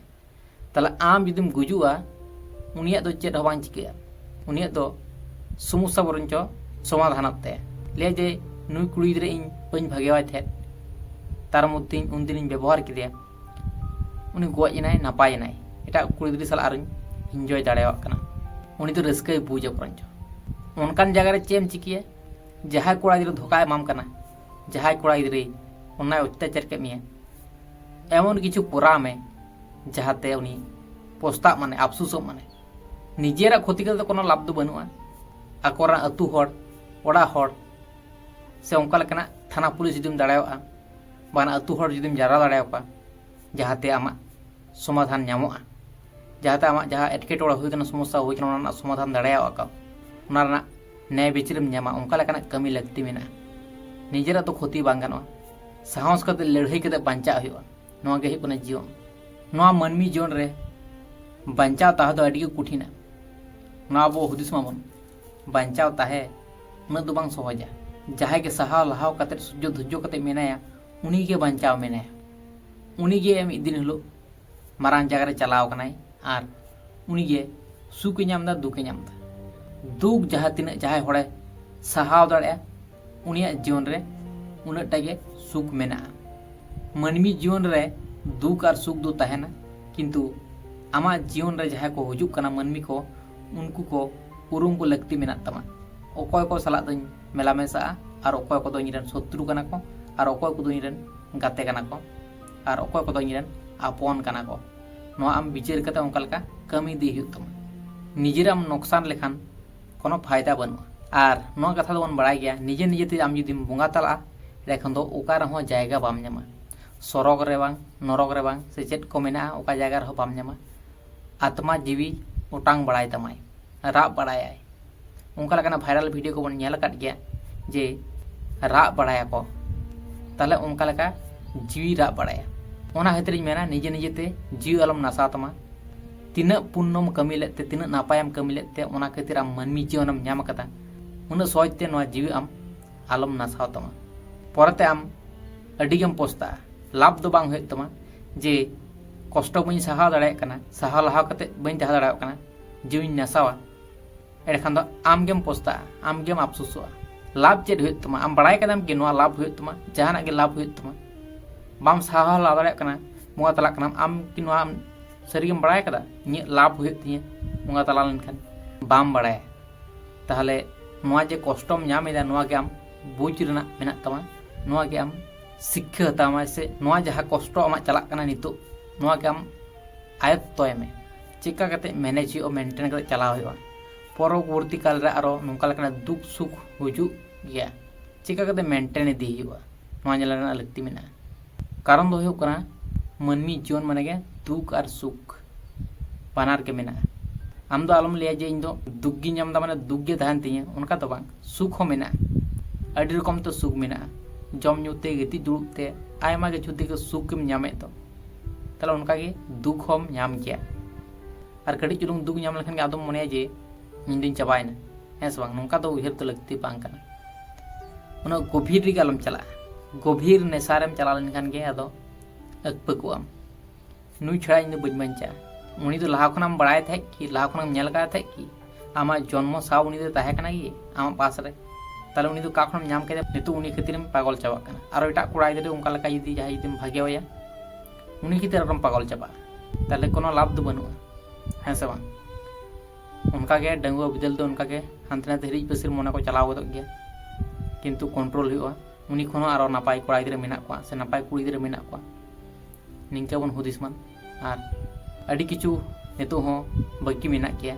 ᱛᱟᱦᱞᱮ ᱟᱢ ᱡᱩᱫᱤᱢ ᱜᱩᱡᱩᱜᱼᱟ, ᱩᱱᱤᱭᱟᱜ ᱫᱚ ᱪᱮᱫ ᱦᱚᱸ ᱵᱟᱝ ᱪᱤᱠᱟᱹᱜᱼᱟ᱾ ᱩᱱᱤᱭᱟᱜ ᱫᱚ ᱥᱚᱢᱚᱥᱥᱟ ᱵᱚᱨᱚᱱᱪᱚ ᱥᱚᱢᱟᱫᱷᱟᱱᱚᱜ ᱛᱟᱭᱟ᱾ ᱞᱟᱹᱭᱟ ᱡᱮ, "ᱱᱩᱭ ᱠᱩᱲᱤ ᱜᱤᱫᱽᱨᱟᱹ ᱤᱧ ᱵᱟᱹᱧ ᱵᱷᱟᱜᱮᱣᱟᱭ ᱛᱟᱦᱮᱸᱫ, ᱛᱟᱨ ᱢᱚᱫᱽᱫᱷᱮ ᱤᱧ ᱩᱱᱫᱤᱱᱤᱧ ᱵᱮᱵᱚᱦᱟᱨ ᱠᱮᱫᱮᱭᱟ, ᱩᱱᱤ ᱜᱚᱡ ᱮᱱᱟᱭ, ᱱᱟᱯᱟᱭ ᱮᱱᱟᱭ, ᱮᱴᱟᱜ ᱠᱩᱲᱤ ᱜᱤᱫᱽᱨᱟᱹ ᱥᱟᱞᱟᱜ ᱟᱨᱚᱧ ᱤᱱᱡᱚᱭ ᱫᱟᱲᱮᱭᱟᱜ ᱠᱟᱱᱟ᱾" ᱩᱱᱤ ᱫᱚ ᱨᱟᱹᱥᱠᱟᱹᱭ ᱵᱩᱡᱟ᱾ ᱵᱚᱨᱚᱱᱪᱚ ᱚᱱᱠᱟᱱ ᱡᱟᱭᱜᱟ ᱨᱮ ᱪᱮᱫ ᱮᱢ ᱪᱤᱠᱟᱹᱭᱟ? ᱡᱟᱦᱟᱸᱭ ᱠᱚᱲᱟ ᱜᱤᱫᱽᱨᱟᱹ ᱫᱷᱳᱠᱟ ᱮᱢᱟᱢ ᱠᱟᱱᱟ, ᱡᱟᱦᱟᱸᱭ ᱠᱚᱲᱟ ᱜᱤᱫᱽᱨᱟᱹᱭ ᱚᱱᱱᱟᱭ ᱚᱛᱛᱟᱪᱟᱨ ᱠᱮᱫ ᱢᱮᱭᱟ, ᱮᱢᱚᱱ ᱠᱤᱪᱷᱩ ᱠᱚᱨᱟᱣ ᱢᱮ ᱡᱟᱦᱟᱸᱛᱮ ᱩᱱᱤ ᱯᱚᱥᱛᱟᱜ ᱢᱟᱱᱮ, ᱟᱯᱥᱩᱥᱚᱜ ᱢᱟᱱᱮ᱾ ᱱᱤᱡᱮᱨᱟᱜ ᱠᱷᱚᱛᱤ ᱠᱟᱛᱮ ᱫᱚ ᱠᱳᱱᱳ ᱞᱟᱵᱷ ᱫᱚ ᱵᱟᱹᱱᱩᱜᱼᱟ᱾ ᱟᱠᱚᱨᱮᱱ ᱟᱹᱛᱩ ᱦᱚᱲ, ᱚᱲᱟᱜ ᱦᱚᱲ, ᱥᱮ ᱚᱱᱠᱟ ᱞᱮᱠᱟᱱᱟᱜ ᱛᱷᱟᱱᱟ ᱯᱩᱞᱤᱥ ᱡᱩᱫᱤᱢ ᱫᱟᱲᱮᱭᱟᱜᱼᱟ, ᱵᱟᱝ ᱟᱹᱛᱩ ᱦᱚᱲ ᱡᱩᱫᱤᱢ ᱡᱟᱣᱨᱟ ᱫᱟᱲᱮᱭᱟᱠᱚᱣᱟ, ᱡᱟᱦᱟᱸᱛᱮ ᱟᱢᱟᱜ ᱥᱚᱢᱟᱫᱷᱟᱱ ᱧᱟᱢᱚᱜᱼᱟ, ᱡᱟᱦᱟᱸᱛᱮ ᱟᱢᱟᱜ ᱡᱟᱦᱟᱸ ᱮᱴᱠᱮᱴᱚᱬᱮ ᱦᱩᱭ ᱠᱟᱱᱟ, ᱥᱚᱢᱚᱥᱥᱟ ᱦᱩᱭ ᱠᱟᱱᱟ, ᱚᱱᱟ ᱨᱮᱱᱟᱜ ᱥᱚᱢᱟᱫᱷᱟᱱ ᱫᱟᱲᱮᱭᱟᱜᱼᱟ ᱠᱚ, ᱚᱱᱟ ᱨᱮᱱᱟᱜ ᱱᱮᱭ ᱵᱤᱪᱟᱹᱨᱮᱢ ᱧᱟᱢᱟ, ᱚᱱᱠᱟ ᱞᱮᱠᱟᱱᱟᱜ ᱠᱟᱹᱢᱤ ᱞᱟᱹᱠᱛᱤ ᱢᱮᱱᱟᱜᱼᱟ᱾ ᱱᱤᱡᱮᱨᱟᱜ ᱫᱚ ᱠᱷᱚᱛᱤ ᱵᱟᱝ ᱜᱟᱱᱚᱜᱼᱟ᱾ ᱥᱟᱦᱚᱥ ᱠᱟᱛᱮ ᱞᱟᱹᱲᱦᱟᱹᱭ ᱠᱟᱛᱮ ᱵᱟᱧᱪᱟᱜ ᱦᱩᱭᱩᱜᱼᱟ᱾ ᱱᱚᱣᱟ ᱜᱮ ᱦᱩᱭᱩᱜ ᱠᱟᱱᱟ ᱡᱤᱭᱚᱱ᱾ ᱱᱚᱣᱟ ᱢᱟᱹᱱᱢᱤ ᱡᱤᱭᱚᱱ ᱨᱮ ᱵᱟᱧᱪᱟᱣ ᱛᱟᱦᱮᱸ ᱫᱚ ᱟᱹᱰᱤ ᱜᱮ ᱠᱚᱴᱷᱤᱱᱟ᱾ ᱱᱚᱣᱟ ᱟᱵᱚ ᱦᱩᱫᱤᱥ ᱢᱟᱵᱚᱱ, ᱵᱟᱧᱪᱟᱣ ᱛᱟᱦᱮᱸ ᱩᱱᱟᱹᱜ ᱫᱚ ᱵᱟᱝ ᱥᱚᱦᱚᱡᱟ᱾ ᱡᱟᱦᱟᱸᱭ ᱜᱮ ᱥᱟᱦᱟᱣ ᱞᱟᱦᱟᱣ ᱠᱟᱛᱮ, ᱥᱚᱡᱽᱡᱚ ᱫᱷᱳᱨᱡᱚ ᱠᱟᱛᱮ ᱢᱮᱱᱟᱭᱟ, ᱩᱱᱤ ᱜᱮ ᱵᱟᱧᱪᱟᱣ ᱢᱮᱱᱟᱭᱟ, ᱩᱱᱤ ᱜᱮ ᱢᱤᱫ ᱫᱤᱱ ᱦᱤᱞᱳᱜ ᱢᱟᱨᱟᱝ ᱡᱟᱭᱜᱟ ᱨᱮ ᱪᱟᱞᱟᱣ ᱠᱟᱱᱟᱭ ᱟᱨ ᱩᱱᱤ ᱜᱮ ᱥᱩᱠᱮ ᱧᱟᱢ ᱮᱫᱟ, ᱫᱩᱠᱮ ᱧᱟᱢ ᱮᱫᱟ᱾ ᱫᱩᱠ ᱡᱟᱦᱟᱸ ᱛᱤᱱᱟᱹᱜ ᱡᱟᱦᱟᱸᱭ ᱦᱚᱲᱮ ᱥᱟᱦᱟᱣ ᱫᱟᱲᱮᱭᱟᱜᱼᱟ, ᱩᱱᱤᱭᱟᱜ ᱡᱤᱭᱚᱱ ᱨᱮ ᱩᱱᱟᱹᱜᱴᱟ ᱜᱮ ᱥᱩᱠ ᱢᱮᱱᱟᱜᱼᱟ᱾ ᱢᱟᱹᱱᱢᱤ ᱡᱤᱭᱚᱱ ᱨᱮ ᱫᱩᱠ ᱟᱨ ᱥᱩᱠ ᱫᱚ ᱛᱟᱦᱮᱱᱟ, ᱠᱤᱱᱛᱩ ᱟᱢᱟᱜ ᱡᱤᱭᱚᱱ ᱨᱮ ᱡᱟᱦᱟᱸᱭ ᱠᱚ ᱦᱤᱡᱩᱜ ᱠᱟᱱᱟ ᱢᱟᱹᱱᱢᱤ ᱠᱚ, ᱩᱱᱠᱩ ᱠᱚ ᱩᱨᱩᱢ ᱠᱚ ᱞᱟᱹᱠᱛᱤ ᱢᱮᱱᱟᱜ ᱛᱟᱢᱟ᱾ ᱚᱠᱚᱭ ᱠᱚ ᱥᱟᱞᱟᱜ ᱫᱚᱧ ᱢᱮᱞᱟ ᱢᱮᱥᱟᱜᱼᱟ ᱟᱨ ᱚᱠᱚᱭ ᱠᱚᱫᱚ ᱤᱧ ᱨᱮᱱ ᱥᱚᱛᱨᱩ ᱠᱟᱱᱟ ᱠᱚ ᱟᱨ ᱚᱠᱚᱭ ᱠᱚᱫᱚ ᱤᱧ ᱨᱮᱱ ᱜᱟᱛᱮ ᱠᱟᱱᱟ ᱠᱚ ᱟᱨ ᱚᱠᱚᱭ ᱠᱚᱫᱚ ᱤᱧ ᱨᱮᱱ ᱟᱯᱚᱱ ᱠᱟᱱᱟ ᱠᱚ, ᱱᱚᱣᱟ ᱟᱢ ᱵᱤᱪᱟᱹᱨ ᱠᱟᱛᱮ ᱚᱱᱠᱟ ᱞᱮᱠᱟ ᱠᱟᱹᱢᱤ ᱤᱫᱤ ᱦᱩᱭᱩᱜ ᱛᱟᱢᱟ᱾ ᱱᱤᱡᱮᱨᱟᱜ ᱮᱢ ᱱᱚᱠᱥᱟᱱ ᱞᱮᱠᱷᱟᱱ ᱠᱳᱱᱳ ᱯᱷᱟᱭᱫᱟ ᱵᱟᱹᱱᱩᱜᱼᱟ᱾ ᱟᱨ ᱱᱚᱣᱟ ᱠᱟᱛᱷᱟ ᱫᱚᱵᱚᱱ ᱵᱟᱲᱟᱭ ᱜᱮᱭᱟ, ᱱᱤᱡᱮ ᱱᱤᱡᱮ ᱛᱮ ᱟᱢ ᱡᱩᱫᱤᱢ ᱵᱚᱸᱜᱟ ᱛᱟᱞᱟᱜᱼᱟ, ᱮᱸᱰᱮᱠᱷᱟᱱ ᱫᱚ ᱚᱠᱟ ᱨᱮᱦᱚᱸ ᱡᱟᱭᱜᱟ ᱵᱟᱢ ᱧᱟᱢᱟ᱾ ᱥᱚᱨᱚᱜᱽ ᱨᱮ ᱵᱟᱝ, ᱱᱚᱨᱚᱠ ᱨᱮ ᱵᱟᱝ, ᱥᱮ ᱪᱮᱫ ᱠᱚ ᱢᱮᱱᱟᱜᱼᱟ, ᱚᱠᱟ ᱡᱟᱭᱜᱟ ᱨᱮᱦᱚᱸ ᱵᱟᱢ ᱧᱟᱢᱟ᱾ ᱟᱛᱢᱟ ᱡᱤᱣᱤ ᱚᱴᱟᱝ ᱵᱟᱲᱟᱭ ᱛᱟᱢᱟᱭ, ᱨᱟᱜ ᱵᱟᱲᱟᱭᱟᱭ᱾ ᱚᱱᱠᱟ ᱞᱮᱠᱟᱱᱟᱜ ᱵᱷᱟᱭᱨᱟᱞ ᱵᱷᱤᱰᱤᱭᱳ ᱠᱚᱵᱚᱱ ᱧᱮᱞ ᱟᱠᱟᱫ ᱜᱮᱭᱟ ᱡᱮ ᱨᱟᱜ ᱵᱟᱲᱟᱭᱟᱠᱚ, ᱛᱟᱦᱞᱮ ᱚᱱᱠᱟ ᱞᱮᱠᱟ ᱡᱤᱣᱤ ᱨᱟᱜ ᱵᱟᱲᱟᱭᱟ᱾ ᱚᱱᱟ ᱠᱷᱟᱹᱛᱤᱨ ᱤᱧ ᱢᱮᱱᱟ, ᱱᱤᱡᱮ ᱱᱤᱡᱮ ᱛᱮ ᱡᱤᱣᱤ ᱟᱞᱚᱢ ᱱᱟᱥᱟᱣ ᱛᱟᱢᱟ᱾ ᱛᱤᱱᱟᱹᱜ ᱯᱩᱱᱱᱚᱢ ᱠᱟᱹᱢᱤ ᱞᱮᱫ ᱛᱮ, ᱛᱤᱱᱟᱹᱜ ᱱᱟᱯᱟᱭᱮᱢ ᱠᱟᱹᱢᱤ ᱞᱮᱫ ᱛᱮ, ᱚᱱᱟ ᱠᱷᱟᱹᱛᱤᱨ ᱟᱢ ᱢᱟᱹᱱᱢᱤ ᱡᱤᱭᱚᱱᱮᱢ ᱧᱟᱢ ᱟᱠᱟᱫᱟ, ᱩᱱᱟᱹᱜ ᱥᱚᱦᱚᱡ ᱛᱮ ᱱᱚᱣᱟ ᱡᱤᱣᱤ ᱟᱢ ᱟᱞᱚᱢ ᱱᱟᱥᱟᱣ ᱛᱟᱢᱟ᱾ ᱯᱚᱨᱮᱛᱮ ᱟᱢ ᱟᱹᱰᱤ ᱜᱮᱢ ᱯᱚᱥᱛᱟᱜᱼᱟ᱾ ᱞᱟᱵᱷ ᱫᱚ ᱵᱟᱝ ᱦᱩᱭᱩᱜ ᱛᱟᱢᱟ ᱡᱮ ᱠᱚᱥᱴᱚ ᱵᱟᱹᱧ ᱥᱟᱦᱟᱣ ᱫᱟᱲᱮᱭᱟᱜ ᱠᱟᱱᱟ, ᱥᱟᱦᱟᱣ ᱞᱟᱦᱟ ᱠᱟᱛᱮ ᱵᱟᱹᱧ ᱛᱟᱦᱮᱸ ᱫᱟᱲᱮᱭᱟᱜ ᱠᱟᱱᱟ, ᱡᱤᱣᱤᱧ ᱱᱟᱥᱟᱣᱟ, ᱮᱸᱰᱮᱠᱷᱟᱱ ᱫᱚ ᱟᱢ ᱜᱮᱢ ᱯᱚᱥᱛᱟᱜᱼᱟ, ᱟᱢ ᱜᱮᱢ ᱟᱯᱥᱳᱥᱚᱜᱼᱟ᱾ ᱞᱟᱵᱷ ᱪᱮᱫ ᱦᱩᱭᱩᱜ ᱛᱟᱢᱟ? ᱟᱢ ᱵᱟᱲᱟᱭ ᱠᱟᱫᱟᱢ ᱜᱮ ᱱᱚᱣᱟ ᱞᱟᱵᱷ ᱦᱩᱭᱩᱜ ᱛᱟᱢᱟ, ᱡᱟᱦᱟᱱᱟᱜ ᱜᱮ ᱞᱟᱵᱷ ᱦᱩᱭᱩᱜ ᱛᱟᱢᱟ᱾ ᱵᱟᱢ ᱥᱟᱦᱟᱣ ᱞᱟᱦᱟ ᱫᱟᱲᱮᱭᱟᱜ ᱠᱟᱱᱟ, ᱵᱚᱸᱜᱟ ᱛᱟᱞᱟᱜ ᱠᱟᱱᱟᱢ, ᱟᱢ ᱠᱤ ᱱᱚᱣᱟ ᱥᱟᱹᱨᱤᱜᱮᱢ ᱵᱟᱲᱟᱭ ᱠᱟᱫᱟ ᱤᱧᱟᱹᱜ ᱞᱟᱵᱷ ᱦᱩᱭᱩᱜ ᱛᱤᱧᱟᱹ ᱵᱚᱸᱜᱟ ᱛᱟᱞᱟ ᱞᱮᱱᱠᱷᱟᱱ? ᱵᱟᱢ ᱵᱟᱲᱟᱭᱟ᱾ ᱛᱟᱦᱚᱞᱮ ᱱᱚᱣᱟ ᱡᱮ ᱠᱚᱥᱴᱚᱢ ᱧᱟᱢ ᱮᱫᱟ, ᱱᱚᱣᱟ ᱜᱮ ᱟᱢ ᱵᱩᱡᱽ ᱨᱮᱱᱟᱜ ᱢᱮᱱᱟᱜ ᱛᱟᱢᱟ, ᱱᱚᱣᱟ ᱜᱮ ᱟᱢ ᱥᱤᱠᱠᱷᱟᱹ ᱦᱟᱛᱟᱣ ᱢᱮ, ᱥᱮ ᱱᱚᱣᱟ ᱡᱟᱦᱟᱸ ᱠᱚᱥᱴᱚ ᱟᱢᱟᱜ ᱪᱟᱞᱟᱜ ᱠᱟᱱᱟ ᱱᱤᱛᱚᱜ, ᱱᱚᱣᱟ ᱜᱮ ᱟᱢ ᱟᱭᱚᱛᱛᱚᱭ ᱢᱮ᱾ ᱪᱮᱫ ᱪᱮᱠᱟ ᱠᱟᱛᱮ ᱢᱮᱱᱮᱡᱽ ᱦᱩᱭᱩᱜᱼᱟ, ᱢᱮᱱᱴᱮᱱ ᱠᱟᱛᱮ ᱪᱟᱞᱟᱣ ᱦᱩᱭᱩᱜᱼᱟ᱾ ᱯᱚᱨᱚᱵᱚᱨᱛᱤ ᱠᱟᱞ ᱨᱮ ᱟᱨᱚ ᱱᱚᱝᱠᱟ ᱞᱮᱠᱟᱱᱟᱜ ᱫᱩᱠ ᱥᱩᱠ ᱦᱤᱡᱩᱜ ᱜᱮᱭᱟ, ᱪᱮᱠᱟ ᱠᱟᱛᱮ ᱢᱮᱱᱴᱮᱱ ᱤᱫᱤ ᱦᱩᱭᱩᱜᱼᱟ, ᱱᱚᱣᱟ ᱧᱮᱞ ᱨᱮᱱᱟᱜ ᱞᱟᱹᱠᱛᱤ ᱢᱮᱱᱟᱜᱼᱟ᱾ ᱠᱟᱨᱚᱱ ᱫᱚ ᱦᱩᱭᱩᱜ ᱠᱟᱱᱟ, ᱢᱟᱹᱱᱢᱤ ᱡᱤᱭᱚᱱ ᱢᱟᱱᱮ ᱜᱮ ᱫᱩᱠ ᱟᱨ ᱥᱩᱠ ᱵᱟᱱᱟᱨ ᱜᱮ ᱢᱮᱱᱟᱜᱼᱟ᱾ ᱟᱢ ᱫᱚ ᱟᱞᱚᱢ ᱞᱟᱹᱭᱟ ᱡᱮ ᱤᱧ ᱫᱚ ᱫᱩᱠ ᱜᱤᱧ ᱧᱟᱢ ᱮᱫᱟ ᱢᱟᱱᱮ ᱫᱩᱠ ᱜᱮ ᱛᱟᱦᱮᱱ ᱛᱤᱧᱟᱹ, ᱚᱱᱠᱟ ᱫᱚ ᱵᱟᱝ, ᱥᱩᱠ ᱦᱚᱸ ᱢᱮᱱᱟᱜᱼᱟ᱾ ᱟᱹᱰᱤ ᱨᱚᱠᱚᱢ ᱛᱮ ᱥᱩᱠ ᱢᱮᱱᱟᱜᱼᱟ, ᱡᱚᱢ ᱧᱩ ᱛᱮ, ᱜᱤᱛᱤᱡ ᱫᱩᱲᱩᱵ ᱛᱮ, ᱟᱭᱢᱟ ᱠᱤᱪᱷᱩ ᱛᱮᱜᱮ ᱥᱩᱠ ᱮᱢ ᱧᱟᱢᱮᱫ ᱫᱚ, ᱛᱟᱦᱞᱮ ᱚᱱᱠᱟᱜᱮ ᱫᱩᱠ ᱦᱚᱸᱢ ᱧᱟᱢ ᱜᱮᱭᱟ᱾ ᱟᱨ ᱠᱟᱹᱴᱤᱡ ᱪᱩᱞᱩᱝ ᱫᱩᱠ ᱧᱟᱢ ᱞᱮᱠᱷᱟᱱ ᱜᱮ ᱟᱫᱚᱢ ᱢᱚᱱᱮᱭᱟ ᱡᱮ ᱤᱧ ᱫᱩᱧ ᱪᱟᱵᱟᱭᱮᱱᱟ, ᱦᱮᱸ ᱥᱮ ᱵᱟᱝ? ᱱᱚᱝᱠᱟ ᱫᱚ ᱩᱭᱦᱟᱹᱨ ᱫᱚ ᱞᱟᱹᱠᱛᱤ ᱵᱟᱝ ᱠᱟᱱᱟ᱾ ᱩᱱᱟᱹᱜ ᱜᱚᱵᱷᱤᱨ ᱨᱮᱜᱮ ᱟᱞᱚᱢ ᱪᱟᱞᱟᱜᱼᱟ᱾ ᱜᱚᱵᱷᱤᱨ ᱱᱮᱥᱟ ᱨᱮᱢ ᱪᱟᱞᱟᱣ ᱞᱮᱱᱠᱷᱟᱱ ᱜᱮ ᱟᱫᱚ ᱟᱹᱠᱯᱟᱹᱠᱚᱜ ᱟᱢ, ᱱᱩᱭ ᱪᱷᱟᱲᱟ ᱤᱧ ᱫᱚ ᱵᱟᱹᱧ ᱵᱟᱧᱪᱟᱜᱼᱟ᱾ ᱩᱱᱤ ᱫᱚ ᱞᱟᱦᱟ ᱠᱷᱚᱱᱟᱜ ᱮᱢ ᱵᱟᱲᱟᱭ ᱛᱟᱦᱮᱸᱫ ᱠᱤ, ᱞᱟᱦᱟ ᱠᱷᱚᱱᱟᱜ ᱮᱢ ᱧᱮᱞ ᱟᱠᱟᱫ ᱛᱟᱦᱮᱸᱫ ᱠᱤ? ᱟᱢᱟᱜ ᱡᱚᱱᱢᱚ ᱥᱟᱶ ᱩᱱᱤ ᱫᱚ ᱛᱟᱦᱮᱸ ᱠᱟᱱᱟ ᱜᱮ ᱟᱢᱟᱜ ᱯᱟᱥ ᱨᱮ? ᱛᱟᱦᱞᱮ ᱩᱱᱤ ᱫᱚ ᱚᱠᱟ ᱠᱷᱚᱱᱮᱢ ᱧᱟᱢ ᱠᱮᱫᱮᱭᱟ? ᱱᱤᱛᱚᱜ ᱩᱱᱤ ᱠᱷᱟᱹᱛᱤᱨᱮᱢ ᱯᱟᱜᱚᱞ ᱪᱟᱵᱟᱜ ᱠᱟᱱᱟ᱾ ᱟᱨᱚ ᱮᱴᱟᱜ ᱠᱚᱲᱟ ᱜᱤᱫᱽᱨᱟᱹ ᱚᱱᱠᱟ ᱞᱮᱠᱟ ᱡᱩᱫᱤ ᱡᱟᱦᱟᱸᱭ ᱡᱩᱫᱤᱢ ᱵᱷᱟᱜᱮᱣᱟᱭᱟ, ᱩᱱᱤ ᱠᱷᱟᱹᱛᱤᱨ ᱟᱨᱚᱢ ᱯᱟᱜᱚᱞ ᱪᱟᱵᱟᱜᱼᱟ᱾ ᱛᱟᱦᱞᱮ ᱠᱳᱱᱳ ᱞᱟᱵᱷ ᱫᱚ ᱵᱟᱹᱱᱩᱜᱼᱟ, ᱦᱮᱸ ᱥᱮ ᱵᱟᱝ? ᱚᱱᱠᱟᱜᱮ ᱰᱟᱺᱜᱩᱣᱟᱹ ᱵᱤᱫᱟᱹᱞ ᱫᱚ ᱚᱱᱠᱟᱜᱮ ᱦᱟᱱᱛᱮ ᱱᱟᱛᱮ ᱦᱤᱨᱤᱡ ᱯᱟᱹᱥᱤᱨ ᱢᱚᱱᱮ ᱠᱚ ᱪᱟᱞᱟᱣ ᱜᱚᱫᱚᱜ ᱜᱮᱭᱟ, ᱠᱤᱱᱛᱩ ᱠᱚᱱᱴᱨᱳᱞ ᱦᱩᱭᱩᱜᱼᱟ᱾ ᱩᱱᱤ ᱠᱷᱚᱱ ᱦᱚᱸ ᱟᱨᱚ ᱱᱟᱯᱟᱭ ᱠᱚᱲᱟ ᱜᱤᱫᱽᱨᱟᱹ ᱢᱮᱱᱟᱜ ᱠᱚᱣᱟ ᱥᱮ ᱱᱟᱯᱟᱭ ᱠᱩᱲᱤ ᱜᱤᱫᱽᱨᱟᱹ ᱢᱮᱱᱟᱜ ᱠᱚᱣᱟ, ᱱᱤᱝᱠᱟᱹ ᱵᱚᱱ ᱦᱩᱫᱤᱥ ᱢᱟ᱾ ᱟᱨ ᱟᱹᱰᱤ ᱠᱤᱪᱷᱩ ᱱᱤᱛᱚᱜ ᱦᱚᱸ ᱵᱟᱹᱠᱤ ᱢᱮᱱᱟᱜ ᱜᱮᱭᱟ᱾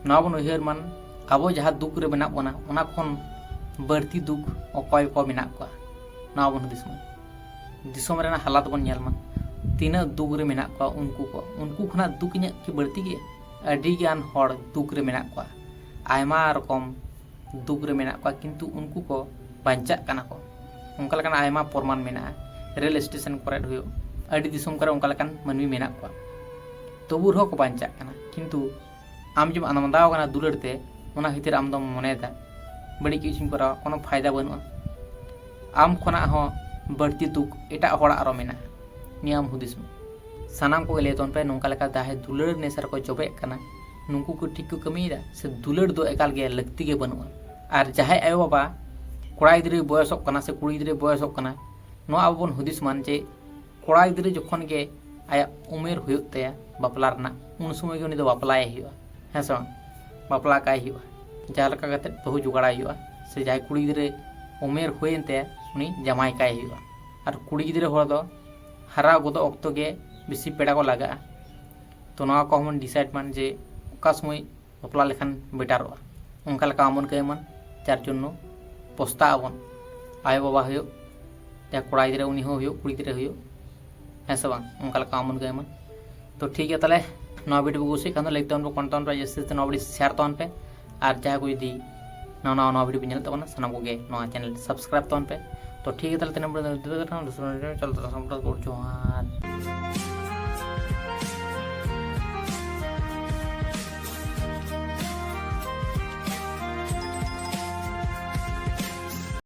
ᱱᱚᱣᱟ ᱵᱚᱱ ᱩᱭᱦᱟᱹᱨ ᱢᱟ, ᱟᱵᱚ ᱡᱟᱦᱟᱸ ᱫᱩᱠ ᱨᱮ ᱢᱮᱱᱟᱜ ᱵᱚᱱᱟ, ᱚᱱᱟ ᱠᱷᱚᱱ ᱵᱟᱹᱲᱛᱤ ᱫᱩᱠ ᱚᱠᱚᱭ ᱠᱚ ᱢᱮᱱᱟᱜ ᱠᱚᱣᱟ, ᱱᱚᱣᱟ ᱵᱚᱱ ᱦᱩᱫᱤᱥ ᱢᱟ᱾ ᱫᱤᱥᱚᱢ ᱨᱮᱱᱟᱜ ᱦᱟᱞᱟᱛ ᱵᱚᱱ ᱧᱮᱞ ᱢᱟ, ᱛᱤᱱᱟᱹᱜ ᱫᱩᱠ ᱨᱮ ᱢᱮᱱᱟᱜ ᱠᱚᱣᱟ ᱩᱱᱠᱩ ᱠᱚ, ᱩᱱᱠᱩ ᱠᱷᱚᱱᱟᱜ ᱫᱩᱠ ᱤᱧᱟᱹᱜ ᱠᱤ ᱵᱟᱹᱲᱛᱤ ᱜᱮᱭᱟ? ᱟᱹᱰᱤ ᱜᱟᱱ ᱦᱚᱲ ᱫᱩᱠ ᱨᱮ ᱢᱮᱱᱟᱜ ᱠᱚᱣᱟ, ᱟᱭᱢᱟ ᱨᱚᱠᱚᱢ ᱫᱩᱠ ᱨᱮ ᱢᱮᱱᱟᱜ ᱠᱚᱣᱟ, ᱠᱤᱱᱛᱩ ᱩᱱᱠᱩ ᱠᱚ ᱵᱟᱧᱪᱟᱜ ᱠᱟᱱᱟ ᱠᱚ᱾ ᱚᱱᱠᱟ ᱞᱮᱠᱟᱱᱟᱜ ᱟᱭᱢᱟ ᱯᱨᱚᱢᱟᱱ ᱢᱮᱱᱟᱜᱼᱟ᱾ ᱨᱮᱞ ᱥᱴᱮᱥᱚᱱ ᱠᱚᱨᱮ ᱦᱩᱭᱩᱜ, ᱟᱹᱰᱤ ᱫᱤᱥᱚᱢ ᱠᱚᱨᱮ ᱚᱱᱠᱟ ᱞᱮᱠᱟᱱ ᱢᱟᱹᱱᱢᱤ ᱢᱮᱱᱟᱜ ᱠᱚᱣᱟ, ᱛᱚᱵᱩ ᱨᱮᱦᱚᱸ ᱠᱚ ᱵᱟᱧᱪᱟᱜ ᱠᱟᱱᱟ᱾ ᱠᱤᱱᱛᱩ ᱟᱢ ᱡᱮᱢ ᱟᱱᱫᱟᱣ ᱠᱟᱱᱟ ᱫᱩᱞᱟᱹᱲ ᱛᱮ, ᱚᱱᱟ ᱠᱷᱟᱹᱛᱤᱨ ᱟᱢ ᱫᱚᱢ ᱢᱚᱱᱮᱭᱮᱫᱟ ᱵᱟᱹᱲᱤᱡ ᱠᱤᱪᱷᱩᱧ ᱠᱚᱨᱟᱣᱟ, ᱠᱳᱱᱳ ᱯᱷᱟᱭᱫᱟ ᱵᱟᱹᱱᱩᱜᱼᱟ᱾ ᱟᱢ ᱠᱷᱚᱱᱟᱜ ᱦᱚᱸ ᱵᱟᱹᱲᱛᱤ ᱫᱩᱠ ᱮᱴᱟᱜ ᱦᱚᱲᱟᱜ ᱟᱨᱚ ᱢᱮᱱᱟᱜᱼᱟ, ᱱᱤᱭᱟᱹ ᱟᱢ ᱦᱩᱫᱤᱥ ᱢᱮ᱾ ᱥᱟᱱᱟᱢ ᱠᱚᱜᱮ ᱞᱟᱹᱭ ᱛᱟᱵᱚᱱ ᱯᱮ, ᱱᱚᱝᱠᱟ ᱞᱮᱠᱟ ᱡᱟᱦᱟᱸᱭ ᱫᱩᱞᱟᱹᱲ ᱱᱮᱥᱟ ᱨᱮᱠᱚ ᱡᱚᱵᱮᱜ ᱠᱟᱱᱟ, ᱱᱩᱠᱩ ᱠᱚ ᱴᱷᱤᱠ ᱠᱚ ᱠᱟᱹᱢᱤᱭᱮᱫᱟ ᱥᱮ ᱫᱩᱞᱟᱹᱲ ᱫᱚ ᱮᱠᱟᱞ ᱜᱮ ᱞᱟᱹᱠᱛᱤ ᱜᱮ ᱵᱟᱹᱱᱩᱜᱼᱟ? ᱟᱨ ᱡᱟᱦᱟᱸᱭ ᱟᱭᱳᱼᱵᱟᱵᱟ ᱠᱚᱲᱟ ᱜᱤᱫᱽᱨᱟᱹᱭ ᱵᱚᱭᱚᱥᱚᱜ ᱠᱟᱱᱟ ᱥᱮ ᱠᱩᱲᱤ ᱜᱤᱫᱽᱨᱟᱹᱭ ᱵᱚᱭᱚᱥᱚᱜ ᱠᱟᱱᱟ, ᱱᱚᱣᱟ ᱟᱵᱚ ᱵᱚᱱ ᱦᱩᱫᱤᱥ ᱢᱟ ᱡᱮ ᱠᱚᱲᱟ ᱜᱤᱫᱽᱨᱟᱹ ᱡᱚᱠᱷᱚᱱ ᱜᱮ ᱟᱭᱟᱜ ᱩᱢᱮᱨ ᱦᱩᱭᱩᱜ ᱛᱟᱭᱟ ᱵᱟᱯᱞᱟ ᱨᱮᱱᱟᱜ, ᱩᱱ ᱥᱚᱢᱚᱭ ᱜᱮ ᱩᱱᱤ ᱫᱚ ᱵᱟᱯᱞᱟᱭᱮ ᱦᱩᱭᱩᱜᱼᱟ, ᱦᱮᱸ ᱥᱮ ᱵᱟᱝ? ᱵᱟᱯᱞᱟ ᱠᱟᱭ ᱦᱩᱭᱩᱜᱼᱟ, ᱡᱟᱦᱟᱸ ᱞᱮᱠᱟ ᱠᱟᱛᱮᱫ ᱵᱟᱹᱦᱩ ᱡᱚᱜᱟᱲᱟᱭ ᱦᱩᱭᱩᱜᱼᱟ, ᱥᱮ ᱡᱟᱦᱟᱸᱭ ᱠᱩᱲᱤ ᱜᱤᱫᱽᱨᱟᱹ ᱩᱢᱮᱨ ᱦᱩᱭᱮᱱ ᱛᱟᱭᱟ ᱩᱱᱤ ᱡᱟᱢᱟᱭ ᱠᱟᱭ ᱦᱩᱭᱩᱜᱼᱟ᱾ ᱟᱨ ᱠᱩᱲᱤ ᱜᱤᱫᱽᱨᱟᱹ ᱦᱚᱲ ᱫᱚ ᱦᱟᱨᱟ ᱜᱚᱫᱚᱜ ᱚᱠᱛᱚ ᱜᱮ ᱵᱮᱥᱤ ᱯᱮᱲᱟ ᱠᱚ ᱞᱟᱜᱟᱜᱼᱟ᱾ ᱛᱚ ᱱᱚᱣᱟ ᱠᱚ ᱦᱚᱸᱵᱚᱱ decide ᱢᱟ ᱡᱮ ᱚᱠᱟ ᱥᱚᱢᱚᱭ ᱵᱟᱯᱞᱟ ᱞᱮᱠᱷᱟᱱ betterᱚᱜᱼᱟ, ᱚᱱᱠᱟ ᱞᱮᱠᱟ ᱟᱢ ᱵᱚᱱ ᱠᱟᱹᱢᱤ ᱢᱟ᱾ ᱡᱟᱨ ᱡᱚᱱᱱᱚ ᱯᱚᱥᱛᱟᱜ ᱟᱵᱚᱱ, ᱟᱭᱳᱼᱵᱟᱵᱟ ᱦᱩᱭᱩᱜ, ᱡᱟᱦᱟᱸᱭ ᱠᱚᱲᱟ ᱜᱤᱫᱽᱨᱟᱹ ᱩᱱᱤ ᱦᱚᱸ ᱦᱩᱭᱩᱜ, ᱠᱩᱲᱤ ᱜᱤᱫᱽᱨᱟᱹ ᱦᱩᱭᱩᱜ, ᱦᱮᱸ ᱥᱮ ᱵᱟᱝ? ᱚᱱᱠᱟ ᱞᱮᱠᱟ ᱟᱢ ᱵᱚᱱ ᱠᱟᱹᱢᱤ ᱢᱟ᱾ ᱛᱚ ᱴᱷᱤᱠ ᱜᱮᱭᱟ, ᱛᱟᱦᱚᱞᱮ ᱱᱚᱣᱟ video ᱯᱮ ᱠᱩᱥᱤᱭᱟᱜ ᱠᱷᱟᱱ ᱫᱚ like ᱛᱟᱵᱚᱱ ᱯᱮ, comment ᱛᱟᱵᱚᱱ ᱯᱮ, ᱡᱟᱹᱥᱛᱤ ᱡᱟᱹᱥᱛᱤ ᱱᱚᱣᱟ video share ᱛᱟᱵᱚᱱ ᱯᱮ᱾ ᱟᱨ ᱡᱟᱦᱟᱸᱭ ᱠᱚ ᱡᱩᱫᱤ ᱱᱟᱣᱟ ᱱᱟᱣᱟ ᱱᱚᱣᱟ video ᱯᱮ ᱧᱮᱞᱮᱫ ᱛᱟᱵᱚᱱᱟ, ᱥᱟᱱᱟᱢ ᱠᱚᱜᱮ ᱱᱚᱣᱟ channel subscribe ᱛᱟᱵᱚᱱ ᱯᱮ᱾ ᱛᱚ ᱴᱷᱤᱠ ᱜᱮᱭᱟ, ᱛᱟᱦᱚᱞᱮ ᱛᱮᱦᱮᱧ ᱵᱮᱲᱟ ᱫᱚ ᱱᱤᱛᱚᱜ ᱫᱚ ᱪᱚᱞᱚ, ᱛᱟᱦᱚᱞᱮ ᱥᱟᱱᱟᱢ ᱠᱚ ᱡᱚᱦᱟᱨ᱾